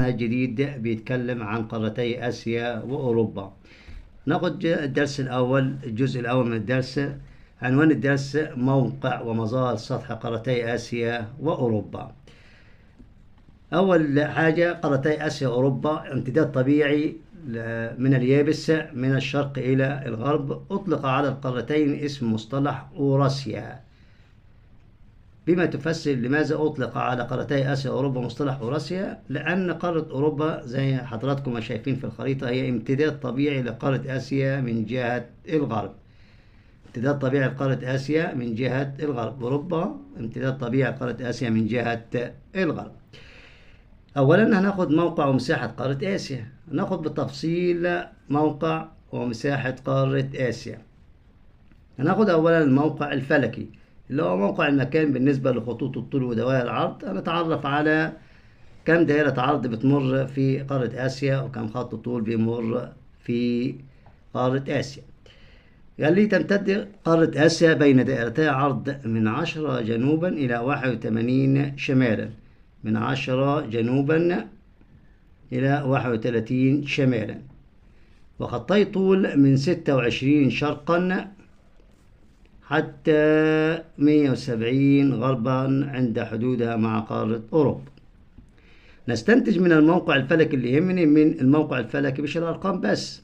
الجديد بيتكلم عن قارتي آسيا وأوروبا. ناخد الدرس الأول، الجزء الأول من الدرس. عنوان الدرس: موقع ومظاهر سطح قارتي آسيا وأوروبا. أول حاجة، قارتي آسيا وأوروبا امتداد طبيعي من اليابس من الشرق إلى الغرب. أطلق على القارتين اسم مصطلح أوراسيا. بما تفسر لماذا أطلق على قارتي آسيا وأوروبا مصطلح أوراسيا؟ لأن قارة أوروبا زي حضراتكم ما شايفين في الخريطة هي امتداد طبيعي لقارة آسيا من جهة الغرب. امتداد طبيعي لقارة آسيا من جهة الغرب. أوروبا امتداد طبيعي لقارة آسيا من جهة الغرب. أولا هناخد موقع ومساحة قارة آسيا. ناخد بالتفصيل موقع ومساحة قارة آسيا. هناخد أولا الموقع الفلكي اللي هو موقع المكان بالنسبة لخطوط الطول ودوائر العرض. هنتعرف على كم دائرة عرض بتمر في قارة آسيا وكم خط طول بيمر في قارة آسيا. قال لي تمتد قارة آسيا بين دائرتي عرض من 10 جنوبا إلى 81 شمالا، من 10 جنوبا إلى 31 شمالا، وخطي طول من 26 شرقا حتى 170 غربا عند حدودها مع قارة أوروبا. نستنتج من الموقع الفلكي، اللي يهمني من الموقع الفلكي مش الأرقام بس،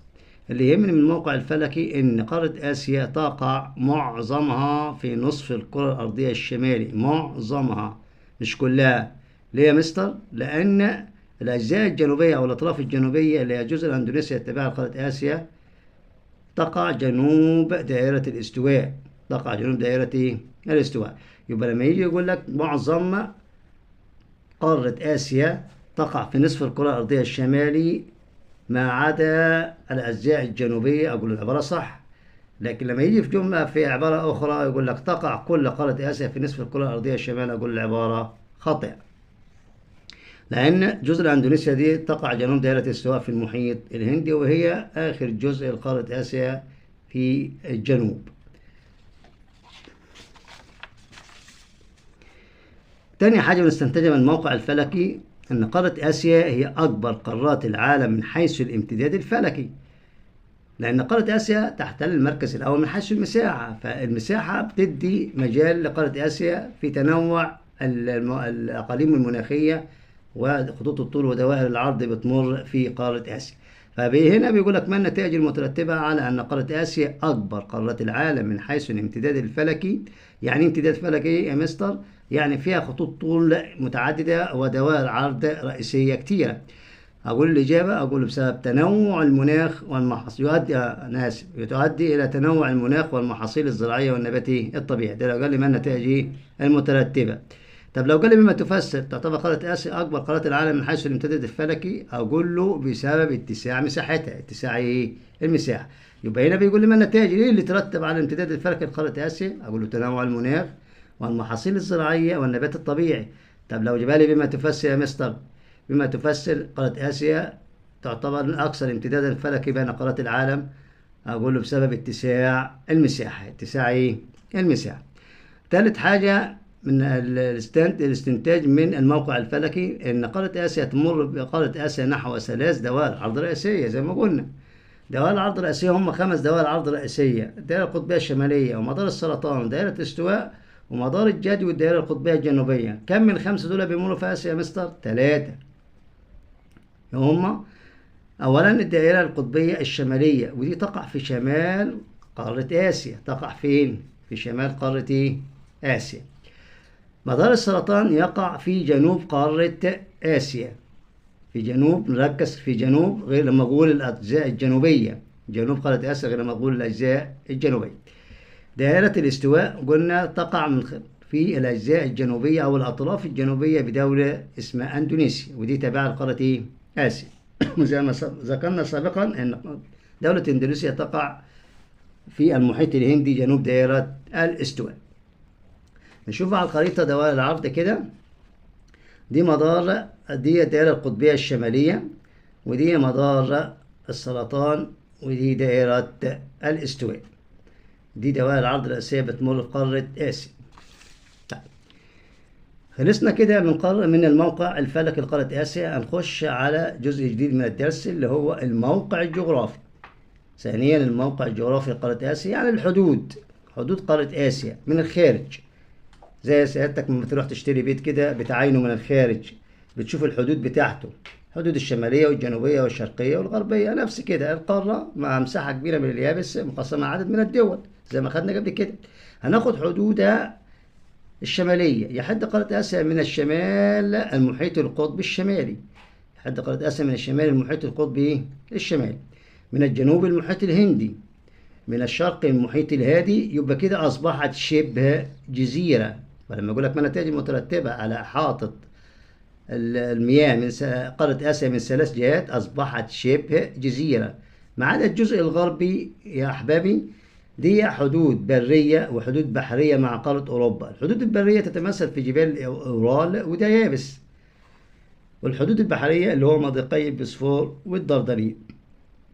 اللي يهمني من الموقع الفلكي إن قارة آسيا تقع معظمها في نصف الكرة الأرضية الشمالي، معظمها مش كلها. ليه يا مستر؟ لأن الأجزاء الجنوبية أو الأطراف الجنوبية اللي هي جزر أندونيسيا التابعة لقارة آسيا تقع جنوب دائرة الاستواء، تقع جنوب دائرة الاستواء. يبقى لما يجي يقول لك معظم قارة آسيا تقع في نصف الكرة الأرضية الشمالي ما عدا الأجزاء الجنوبية، أقول العبارة صح. لكن لما يجي في جملة في عبارة أخرى يقول لك تقع كل قارة آسيا في نصف الكرة الأرضية الشمالي، أقول العبارة خاطئة، لأن جزر أندونيسيا دي تقع جنوب دائرة الاستواء في المحيط الهندي، وهي آخر جزء لقارة آسيا في الجنوب. تاني حاجة بنستنتجها من الموقع الفلكي أن قارة آسيا هي أكبر قارات العالم من حيث الامتداد الفلكي، لأن قارة آسيا تحتل المركز الأول من حيث المساحة، فالمساحة بتدي مجال لقارة آسيا في تنوع الأقاليم المناخية وخطوط الطول ودوائر العرض بتمر في قارة آسيا. فهنا بيقول لك ما النتائج المترتبة على أن قارة آسيا أكبر قارات العالم من حيث الامتداد الفلكي؟ يعني امتداد فلكي يا مستر؟ يعني فيها خطوط طول متعددة ودوائر عرض رئيسية كتيرة. أقول الإجابة، أقول بسبب تنوع المناخ والمحاصيل، يؤدي إلى تنوع المناخ والمحاصيل الزراعية والنباتي الطبيعي. ده لو قال لي ما النتائج المترتبة. طب لو قال لي بما تفسر تعتبر قارة آسيا أكبر قارات العالم من حيث الامتداد الفلكي، أقول له بسبب اتساع مساحتها، اتساع إيه؟ المساحة. يبقى هنا بيقول لي ما النتائج ليه اللي ترتب على الامتداد الفلكي لقارة آسيا؟ أقول له تنوع المناخ والمحاصيل الزراعية والنبات الطبيعي. طب لو جبالي بما تفسر يا مستر، بما تفسر قارة آسيا تعتبر من أكثر امتدادا فلكي بين قارات العالم، أقول له بسبب اتساع المساحة، اتساع إيه؟ المساحة. ثالث حاجة من الاستنتاج من الموقع الفلكي إن قارة آسيا تمر بقارة آسيا نحو 3 دوائر عرض رئيسية. زي ما قلنا دوائر العرض الرئيسية هم 5 دوائر عرض رئيسية: الدائرة القطبية الشمالية ومدار السرطان ودائرة الاستواء ومدار الجدي والدائرة القطبية الجنوبية. كم من 5 دول بيمروا في آسيا يا مستر؟ 3. هم أولا الدائرة القطبية الشمالية، ودي تقع في شمال قارة آسيا. تقع فين؟ في شمال قارة آسيا. مدار السرطان يقع في جنوب قارة آسيا، في جنوب، نركز في جنوب غير لما أقول الأجزاء الجنوبية، جنوب قارة آسيا غير لما أقول الأجزاء الجنوبية. دائرة الاستواء قلنا تقع في الأجزاء الجنوبية أو الأطراف الجنوبية بدولة اسمها أندونيسيا، ودي تابعة لقارة آسيا. وزي ما ذكرنا سابقا أن دولة إندونيسيا تقع في المحيط الهندي جنوب دائرة الاستواء. نشوف على الخريطة دوائر العرض كده. دي مدار، دي الدائرة القطبية الشمالية، ودي مدار السرطان، ودي دائرة الاستواء. دي دوائر العرض الرئيسية بتمر في قارة آسيا. طيب خلصنا كده من الموقع الفلكي لقارة آسيا. هنخش على جزء جديد من الدرس اللي هو الموقع الجغرافي. ثانيا الموقع الجغرافي لقارة آسيا، يعني الحدود، حدود قارة آسيا من الخارج. زي سيادتك لما تروح تشتري بيت كده بتعاينه من الخارج، بتشوف الحدود بتاعته، الحدود الشمالية والجنوبية والشرقية والغربية. نفس كده القارة مع مساحة كبيرة من اليابس مقسمة عدد من الدول زي ما خدنا قبل كده. هناخد حدودها الشمالية. يحد قارة آسيا من الشمال المحيط القطبي الشمالي، يحد قارة آسيا من الشمال المحيط القطبي الشمالي، من الجنوب المحيط الهندي، من الشرق المحيط الهادي. يبقى كده أصبحت شبه جزيرة. فلما أقول لك ما النتائج المترتبة على إحاطة المياه من قارة آسيا من 3 جهات، أصبحت شبه جزيرة ما عدا الجزء الغربي يا أحبابي. دي حدود برية وحدود بحرية مع قارة أوروبا. الحدود البرية تتمثل في جبال أورال وده يابس، والحدود البحرية اللي هو مضيقي البسفور والدردنيل.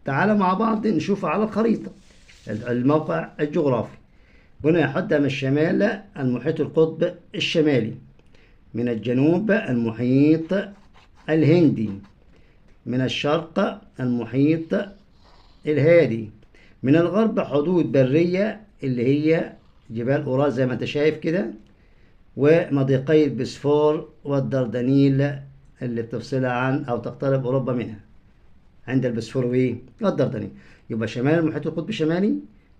تعالى مع بعض نشوف على الخريطة الموقع الجغرافي. هنا يحد من الشمال المحيط القطب الشمالي، من الجنوب المحيط الهندي، من الشرق المحيط الهادي، من الغرب حدود برية اللي هي جبال أورال زي ما انت شايف كده، ومضيقي البسفور والدردنيل اللي بتفصلها عن أو تقترب أوروبا منها عند البسفور والدردنيل. يبقى شمال المحيط القطبي الشمالي،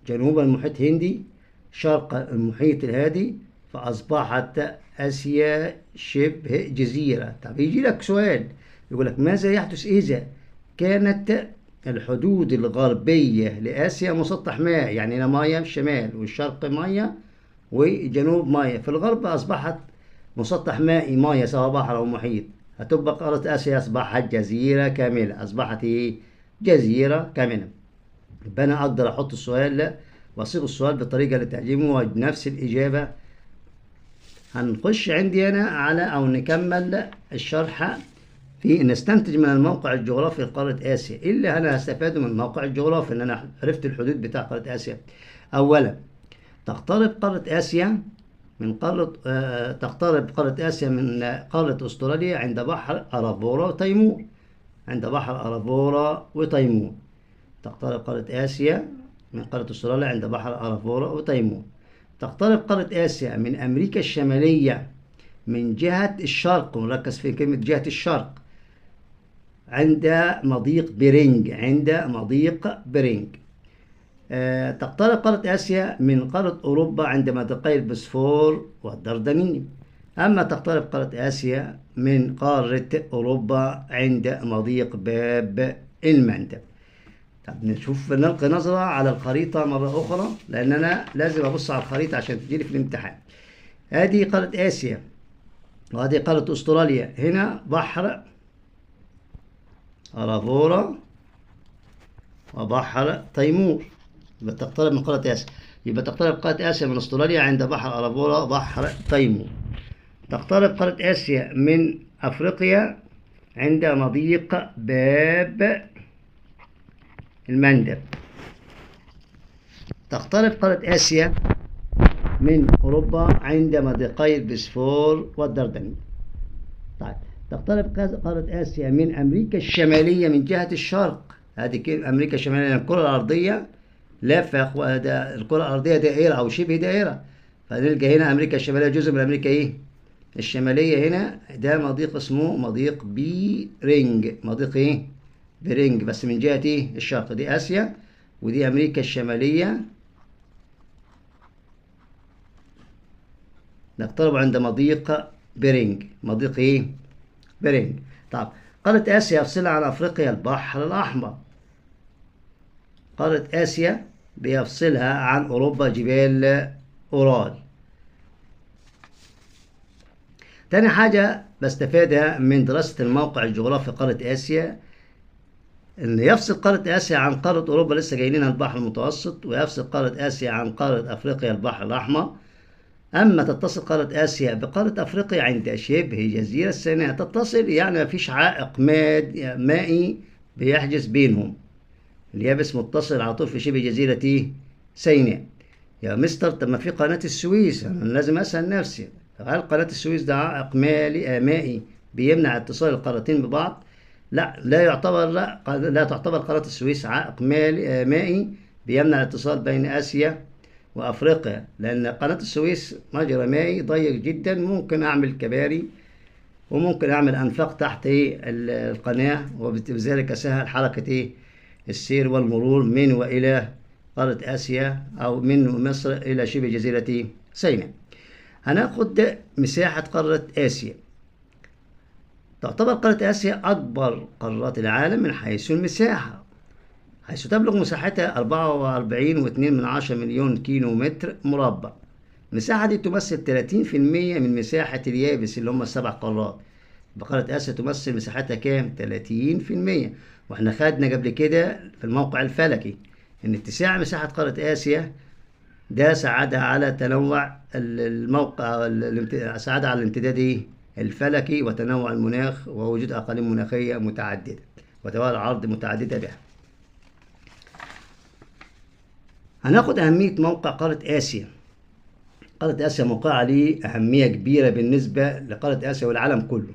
جنوب المحيط الهندي، شرق المحيط الهادي، فأصبحت آسيا شبه جزيرة. طب يجي لك سؤال يقول لك ماذا يحدث إذا كانت الحدود الغربية لآسيا مسطح ماء؟ يعني هنا مية الشمال والشرق مية والجنوب مية، في الغرب أصبحت مسطح مائي مية سواء بحر أو محيط. هتبقى قارة آسيا أصبحت جزيرة كاملة. أصبحت إيه؟ جزيرة كاملة. يبقى أنا أقدر أحط السؤال وأصيغ السؤال بالطريقة اللي تعجبني ونفس الإجابة. هنخش عندي أنا على أو نكمل الشرح في نستنتج من الموقع الجغرافي لقارة آسيا. إيه اللي أنا هستفاده من الموقع الجغرافي؟ إن أنا عرفت الحدود بتاع قارة آسيا. أولا تقترب قارة آسيا من قارة تقترب قارة آسيا من قارة أستراليا عند بحر أرافورا وتيمور. عند بحر أرافورا وتيمور تقترب قارة آسيا من قارة أستراليا عند بحر أرافورا وتيمور. تقترب قارة آسيا من أمريكا الشمالية من جهة الشرق، ونركز في كلمة جهة الشرق، عند مضيق بيرينج. عند مضيق بيرينج. تقترب قارة آسيا من قارة أوروبا عند مضيقي البسفور والدردنيل. أما تقترب قارة آسيا من قارة أوروبا عند مضيق باب المندب. طب نشوف نلقي نظرة على الخريطة مرة أخرى، لأن أنا لازم أبص على الخريطة عشان تجيلي في الامتحان. هذه قارة آسيا وهذه قارة أستراليا. هنا بحر أرافورا وبحر تيمور. يبقى تقترب من قارة آسيا، يبقى تقترب قارة آسيا من أستراليا عند بحر أرافورا وبحر تيمور. تقترب قارة آسيا من أفريقيا عند مضيق باب المندب. تقترب قارة آسيا من أوروبا عند مضيقي البسفور والدردنيل. طيب تقترب قارة آسيا من أمريكا الشمالية من جهة الشرق. هذه أمريكا الشمالية، الكرة الأرضية لافة، الكرة الأرضية دائرة أو شبه دائرة، فنلقى هنا أمريكا الشمالية جزء من أمريكا إيه؟ الشمالية. هنا ده مضيق اسمه مضيق بيرينج. مضيق إيه؟ بيرينج، بس من جهة إيه؟ الشرق. دي آسيا ودي أمريكا الشمالية. نقترب عند مضيق بيرينج. مضيق إيه؟ بيرينج. طب قارة آسيا يفصلها عن أفريقيا البحر الأحمر. قارة آسيا بيفصلها عن أوروبا جبال أورال. تاني حاجة بستفادها من دراسة الموقع الجغرافي قارة آسيا، إن يفصل قارة آسيا عن قارة أوروبا لسه جايين البحر المتوسط، ويفصل قارة آسيا عن قارة أفريقيا البحر الأحمر. أما تتصل قارة آسيا بقارة أفريقيا عند شبه جزيرة سيناء. تتصل يعني مفيش عائق مائي بيحجز بينهم، اليابس متصل على طول في شبه جزيرة سيناء. يا مستر طب ما في قناة السويس، أنا لازم أسأل نفسي طب هل قناة السويس ده عائق مائي بيمنع اتصال القارتين ببعض؟ لا، لا يعتبر، لا تعتبر قناة السويس عائق مائي بيمنع الاتصال بين آسيا وأفريقيا، لأن قناة السويس مجرى مائي ضيق جدا، ممكن أعمل كباري وممكن أعمل أنفاق تحت القناة، وبذلك أسهل حركة السير والمرور من وإلى قارة آسيا أو من مصر إلى شبه جزيرة سيناء. هناخد مساحة قارة آسيا. تعتبر قارة آسيا أكبر قارات العالم من حيث المساحة، حيث تبلغ مساحتها 44.2 مليون كيلو متر مربع. المساحة دي تمثل 30% من مساحة اليابس اللي هم السبع قارات. قارة آسيا تمثل مساحتها كام؟ 30%. واحنا خدنا قبل كده في الموقع الفلكي إن اتساع مساحة قارة آسيا ده ساعدها على تنوع الموقع، ساعدها على الامتداد الفلكي وتنوع المناخ ووجود أقاليم مناخية متعددة وتوالي عرض متعددة بها. هناخد أهمية موقع قارة آسيا. قارة آسيا موقعها ليه أهمية كبيرة بالنسبة لقارة آسيا والعالم كله.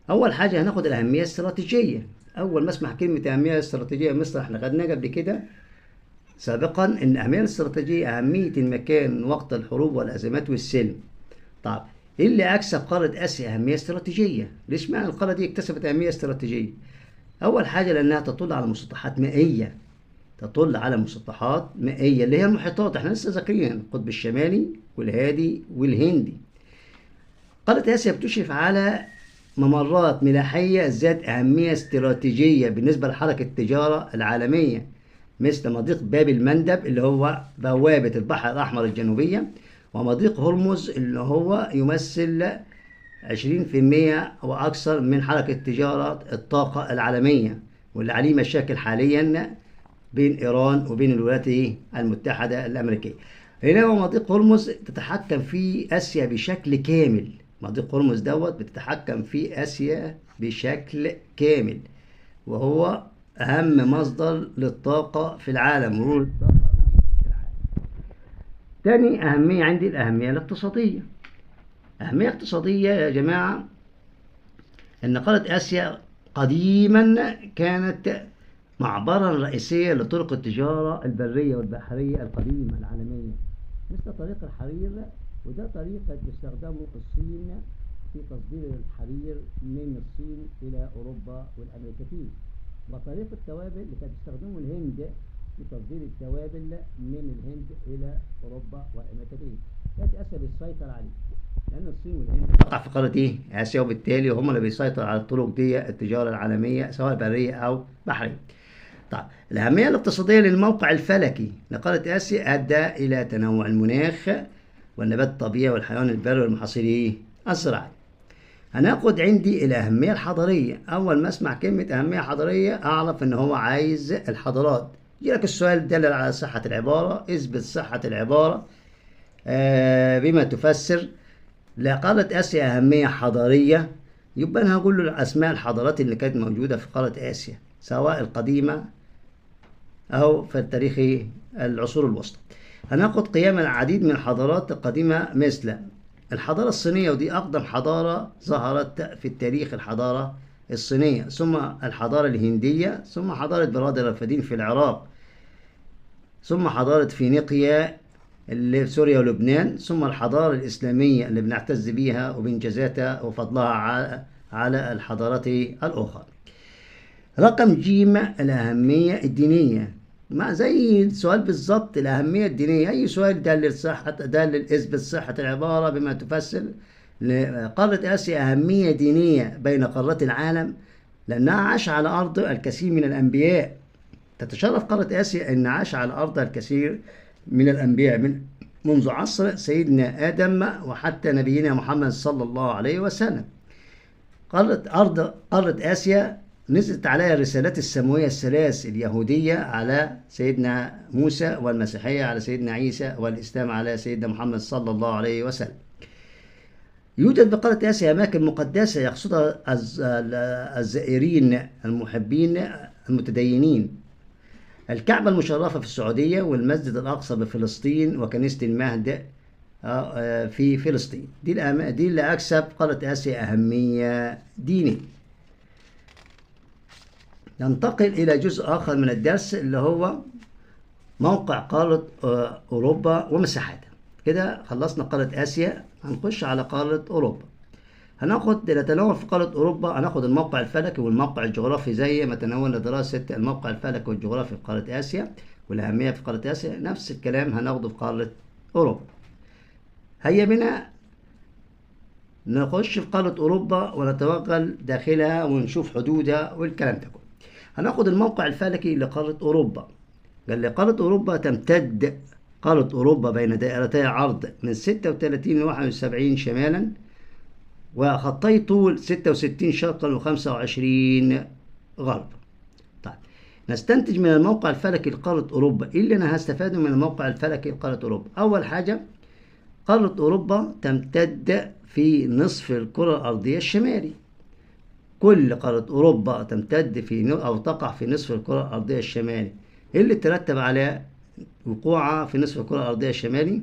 أول حاجة هناخد الأهمية الاستراتيجية. أول ما أسمع كلمة أهمية استراتيجية مصر، احنا خدناها قبل كده سابقا إن الأهمية الاستراتيجية أهمية المكان وقت الحروب والأزمات والسلم. طب إيه اللي أكسب قارة آسيا أهمية استراتيجية؟ ليش معنى القارة دي اكتسبت أهمية استراتيجية؟ أول حاجة لأنها تطل على مسطحات مائية، تطل على مسطحات مائية اللي هي المحيطات، احنا لسه ذاكرين القطب الشمالي والهادي والهندي. قارة آسيا بتشرف على ممرات ملاحية ذات أهمية استراتيجية بالنسبة لحركة التجارة العالمية، مثل مضيق باب المندب اللي هو بوابة البحر الأحمر الجنوبية، ومضيق هرمز اللي هو يمثل 20% وأكثر من حركة تجارة الطاقة العالمية، واللي عليه مشاكل حاليا بين إيران وبين الولايات المتحدة الأمريكية. هنا مضيق هرمز تتحكم في آسيا بشكل كامل، مضيق هرمز دوت بتتحكم في آسيا بشكل كامل، وهو أهم مصدر للطاقة في العالم، مرور الطاقة في العالم. تاني أهمية عندي الأهمية الاقتصادية. أهمية اقتصادية يا جماعة إن قارة آسيا قديما كانت معبرا رئيسيا لطرق التجارة البرية والبحرية القديمة العالمية، مثل طريق الحرير، وده طريق بيستخدمه الصين في تصدير الحرير من الصين إلى أوروبا والأمريكتين، وطريق التوابل اللي كانت بتستخدمه الهند في تصدير التوابل من الهند إلى أوروبا والأمريكتين. كانت آسيا بتسيطر عليه لأن الصين والهند تقع في قارة إيه؟ آسيا، وبالتالي هم اللي بيسيطروا على الطرق دي التجارة العالمية سواء برية أو بحرية. طيب الأهمية الاقتصادية للموقع الفلكي لقارة آسيا أدى إلى تنوع المناخ والنبات الطبيعي والحيوان البري والمحاصيل الزراعية. هناخد عندي الأهمية الحضارية. أول ما أسمع كلمة أهمية حضارية أعرف إن هو عايز الحضارات. يجيلك السؤال دلل على صحة العبارة، اثبت صحة العبارة بما تفسر. لقارة آسيا أهمية حضارية، يبقى أنا هقول له أسماء الحضارات اللي كانت موجودة في قارة آسيا سواء القديمة أو في التاريخ العصور الوسطى. هناخد قيام العديد من الحضارات القديمة مثل الحضارة الصينية، ودي أقدم حضارة ظهرت في التاريخ الحضارة الصينية، ثم الحضارة الهندية، ثم حضارة بلاد الرافدين في العراق، ثم حضارة فينيقيا اللي في سوريا ولبنان، ثم الحضارة الإسلامية اللي بنعتز بيها وبإنجازاتها وفضلها على الحضارات الأخرى. رقم جيم الأهمية الدينية، ما زي السؤال بالظبط الأهمية الدينية، أي سؤال دلل صحة، دلل اثبت صحة العبارة بما تفسر. قارة آسيا أهمية دينية بين قارات العالم لأنها عاش على أرض الكثير من الأنبياء. تتشرف قارة آسيا أن عاش على أرضها الكثير من الأنبياء منذ عصر سيدنا آدم وحتى نبينا محمد صلى الله عليه وسلم. قارة آسيا نزلت عليها الرسالات السماوية الثلاث، اليهودية على سيدنا موسى، والمسيحية على سيدنا عيسى، والإسلام على سيدنا محمد صلى الله عليه وسلم. يوجد بقارة آسيا أماكن مقدسة يقصدها الزائرين المحبين المتدينين، الكعبة المشرفة في السعودية، والمسجد الأقصى بفلسطين، وكنيسة المهد في فلسطين. دي اللي أكسب قارة آسيا أهمية دينية. ننتقل إلى جزء آخر من الدرس اللي هو موقع قارة أوروبا ومساحتها. كده خلصنا قارة آسيا، هنخش على قارة أوروبا. هناخد نتناول في قارة أوروبا، هناخد الموقع الفلكي والموقع الجغرافي زي ما تناولنا دراسة الموقع الفلكي والجغرافي في قارة آسيا والأهمية في قارة آسيا، نفس الكلام هناخده في قارة أوروبا. هيا بنا نخش في قارة أوروبا ونتوغل داخلها ونشوف حدودها والكلام ده كله. هناخد الموقع الفلكي لقارة أوروبا. قال لي قارة أوروبا تمتد قارة أوروبا بين دائرتي عرض من 36 ل 71 شمالا، وخطي طول 66 شرقا و25 غربا. طيب نستنتج من الموقع الفلكي لقارة أوروبا، إيه اللي أنا هستفاده من الموقع الفلكي لقارة أوروبا؟ أول حاجة، قارة أوروبا تمتد في نصف الكرة الأرضية الشمالي. كل قارة أوروبا تمتد في أو تقع في نصف الكرة الأرضية الشمالي. إيه اللي ترتب على وقوعها في نصف الكرة الأرضية الشمالي؟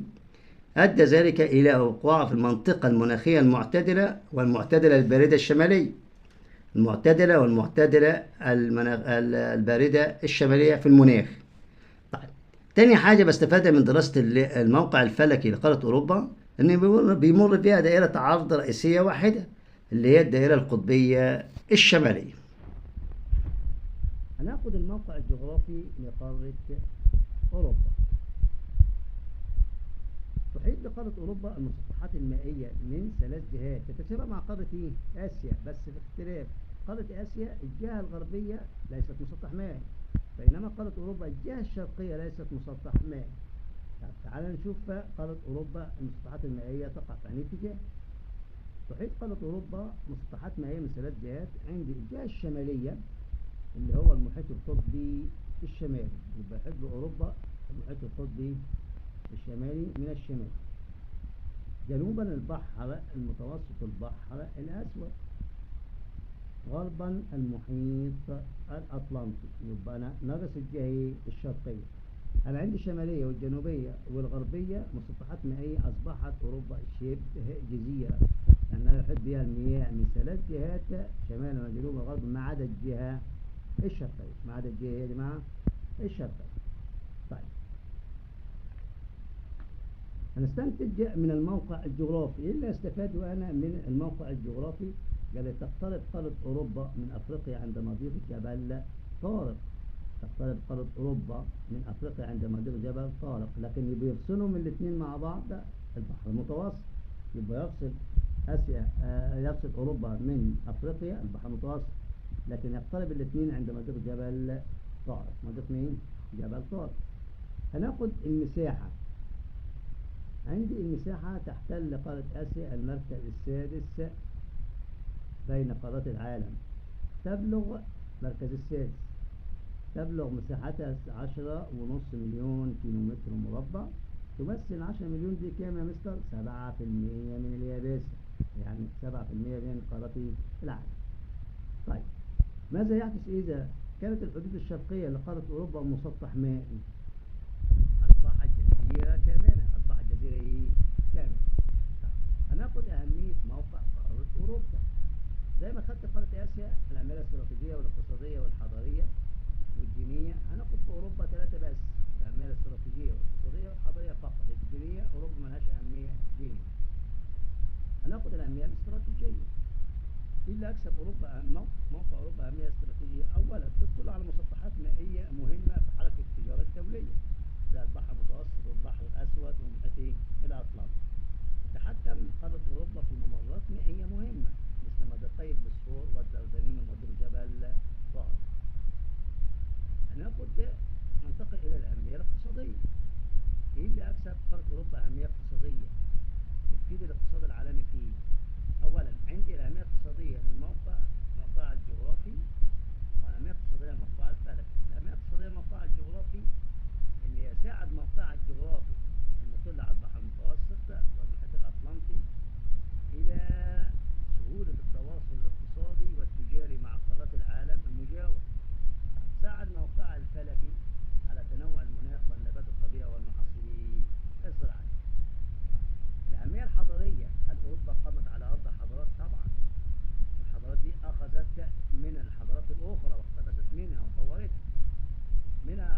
أدى ذلك إلى وقوعها في المنطقة المناخية المعتدلة والمعتدلة الباردة الشمالية. المعتدلة والمعتدلة الباردة الشمالية في المناخ. طيب تاني حاجة بستفادها من دراسة الموقع الفلكي لقارة أوروبا، إن بيمر فيها دائرة عرض رئيسية واحدة اللي هي الدائرة القطبية الشمالية. هناخد الموقع الجغرافي لقارة أوروبا. تحيط بقارة أوروبا المسطحات المائية من 3 جهات تتشابه مع قارة إيه؟ آسيا، بس باختلاف. قارة آسيا الجهة الغربية ليست مسطح مائي، بينما قارة أوروبا الجهة الشرقية ليست مسطح مائي. طب تعالى نشوف قارة أوروبا المسطحات المائية تقع في أي اتجاه. تحيط قارة أوروبا مسطحات مائية من 3 جهات. عندي الجهة الشمالية اللي هو المحيط القطبي الشمالي، يبقى يحيط بأوروبا المحيط القطبي الشمالي من الشمال. جنوبا البحر المتوسط، البحر الأسود. غربا المحيط الأطلنطي. يبقى أنا ناقص الجهة الشرقية. أنا عندي الشمالية والجنوبية والغربية مسطحات مائية. أصبحت أوروبا شبه جزيرة لأنها يحيط بها المياه من 3 جهات، شمالا وجنوبا وغربا، ما عدا الجهة الشرقية. ما عدا الجهة يا جماعة الشرقية. طيب هنستنتج من الموقع الجغرافي، إيه اللي استفاده أنا من الموقع الجغرافي؟ قال تقترب قارة أوروبا من أفريقيا عند مضيق جبل طارق. تقترب قارة أوروبا من أفريقيا عند مضيق جبل طارق، لكن بيفصلهم الاثنين مع بعض البحر المتوسط. يبقى يفصل آسيا، يفصل أوروبا من أفريقيا البحر المتوسط، لكن يقترب الاثنين عند مضيق جبل طارق. مضيق مين؟ جبل طارق. هناخد المساحة. عندي المساحة تحتل قارة آسيا المركز السادس بين قارات العالم. تبلغ مركز السادس، تبلغ مساحتها 10.5 مليون كيلومتر مربع، تمثل 10 مليون دي كام يا مستر؟ 7% من اليابسة، يعني 7% من قارات العالم. طيب ماذا يحدث إذا كانت الحدود الشرقية لقارة أوروبا مسطح مائي؟ أصبحت جزيرة كاملة. أصبحت جزيرة إيه؟ كاملة. طيب هناخد أهمية موقع قارة أوروبا. زي ما خدت قارة آسيا الأهمية الاستراتيجية والاقتصادية والحضارية والدينية، هناخد في أوروبا 3 بس، الأهمية الاستراتيجية والاقتصادية والحضارية فقط. الدينية أوروبا ملهاش أهمية دينية. هناخد الأهمية الاستراتيجية. إيه اللي أكسب أوروبا موقع أوروبا أهمية استراتيجية؟ أولا تدخل على مسطحات مائية مهمة في حركة التجارة الدولية زي البحر المتوسط والبحر الأسود والمحيط الأطلنطي. تتحكم قارة أوروبا في ممرات مائية مهمة مثل مضيقي البوسفور والدردنيل ومضيق جبل طارق. هناخد ننتقل إلى الأهمية الاقتصادية. إيه اللي أكسب قارة أوروبا أهمية اقتصادية؟ بتفيد الاقتصاد العالمي فيه. أولا عندي الأهمية الاقتصادية للموقع، موقعها الجغرافي، والأهمية الاقتصادية لموقعها الفلكي. الأهمية الاقتصادية لموقعها الجغرافي إن يساعد موقعها الجغرافي المطل على البحر المتوسط والمحيط الأطلنطي إلى سهولة التواصل الاقتصادي والتجاري مع قارات العالم المجاور. ساعد موقعها الفلكي على تنوع المناخ والنبات الطبيعي والمحاصيل الزراعية. من